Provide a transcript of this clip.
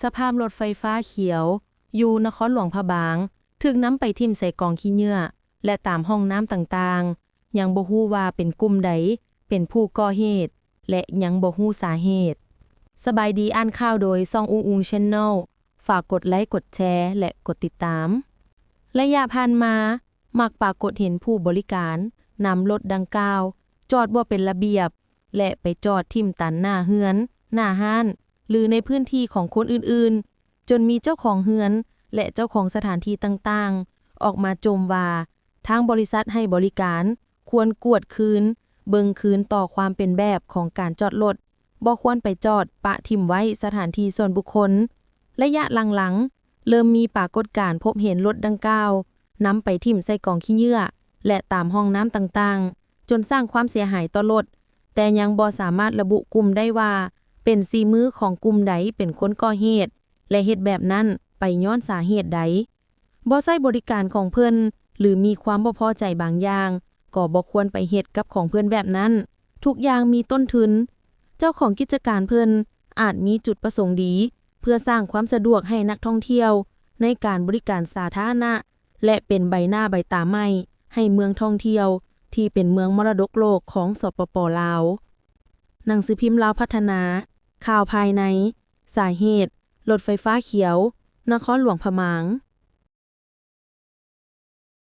ສະພາບລົດໄຟຟ້າຂຽວ ຢູ່ນະຄອນຫຼວງພະບາງ ຖືກນຳໄປຖິ້ມໃສ່ກອງຂີ້ເຫຍື້ອ ແລະ ຕາມຮ່ອງນ້ຳຕ່າງໆ ຍັງບໍ່ຮູ້ວ່າເປັນກຸ່ມໃດເປັນຜູ້ກໍ່ເຫດ ແລະ ຍັງບໍ່ຮູ້ສາເຫດ. ສະບາຍດີ, ອ່ານຂ່າວໂດຍຊ່ອງອຸງອຸງ Channel. ຝາກກົດໄລ, ກົດແຊ ແລະ ກົດຕິດຕາມ. ໄລຍະຜ່ານມາ, ມັກປາກົດເຫັນຜູ້ບໍລິການນຳລົດດັ່ງກ່າວຈອດບໍ່ເປັນລະບຽບ ແລະ ໄປຈອດຖິ້ມຕັນໜ້າເຮືອນ, ໜ້າຮ້ານ ຫຼື ໃນພື້ນທີ່ຂອງຄົນອື່ນໆ, ຈົນມີເຈົ້າຂອງເຮືອນ ແລະ ເຈົ້າຂອງສະຖານທີ່ຕ່າງໆ ອອກມາຈົ່ມວ່າ ທາງບໍລິສັດໃຫ້ບໍລິການຄວນກວດຄືນ, ເບິ່ງຄືນຕໍ່ຄວາມເປັນແບບຂອງການຈອດລົດ, ບໍ່ຄວນໄປຈອດປະຖິ້ມໄວ້ສະຖານທີ່ສ່ວນບຸກຄົນ. ໄລຍະຫຼັງໆ ເລີ່ມມີປາກົດການພົບເຫັນລົດດັ່ງກ່າວ ນຳໄປຖິ້ມໃສ່ກອງຂີ້ເຫຍື້ອ ແລະ ຕາມຮ່ອງນ້ຳຕ່າງໆ ຈົນສ້າງຄວາມເສຍຫາຍຕໍ່ລົດ, ແຕ່ຍັງບໍ່ສາມາດລະບຸກຸ່ມໄດ້ວ່າ ເປັນສີມືຂອງກຸ່ມໃດເປັນຄົນກໍ່ເຫດ ແລະ ເຮັດແບບນັ້ນໄປຍ້ອນສາເຫດໃດ. ບໍ່ໃຊ້ບໍລິການຂອງເພິ່ນ ຫຼື ມີຄວາມບໍ່ພໍໃຈບາງຢ່າງ, ກໍບໍ່ຄວນໄປເຮັດກັບຂອງເພິ່ນແບບນັ້ນ. ທຸກຢ່າງມີຕົ້ນທຶນ. ເຈົ້າຂອງກິດຈະການເພິ່ນອາດມີຈຸດປະສົງດີ ເພື່ອສ້າງຄວາມສະດວກໃຫ້ນັກທ່ອງທ່ຽວໃນການບໍລິການສາທາລະນະ ແລະ ເປັນໃບໜ້າໃບຕາໃໝ່ໃຫ້ເມືອງທ່ອງທ່ຽວທີ່ເປັນເມືອງມໍລະດົກໂລກຂອງ ສປປ ລາວ. ໜັງສືພິມລາວພັດທະນາ, ຂ່າວພາຍໃນ, ສາເຫດ, ລົດໄຟຟ້າຂຽວ, ນະຄອນຫຼວງພະບາງ.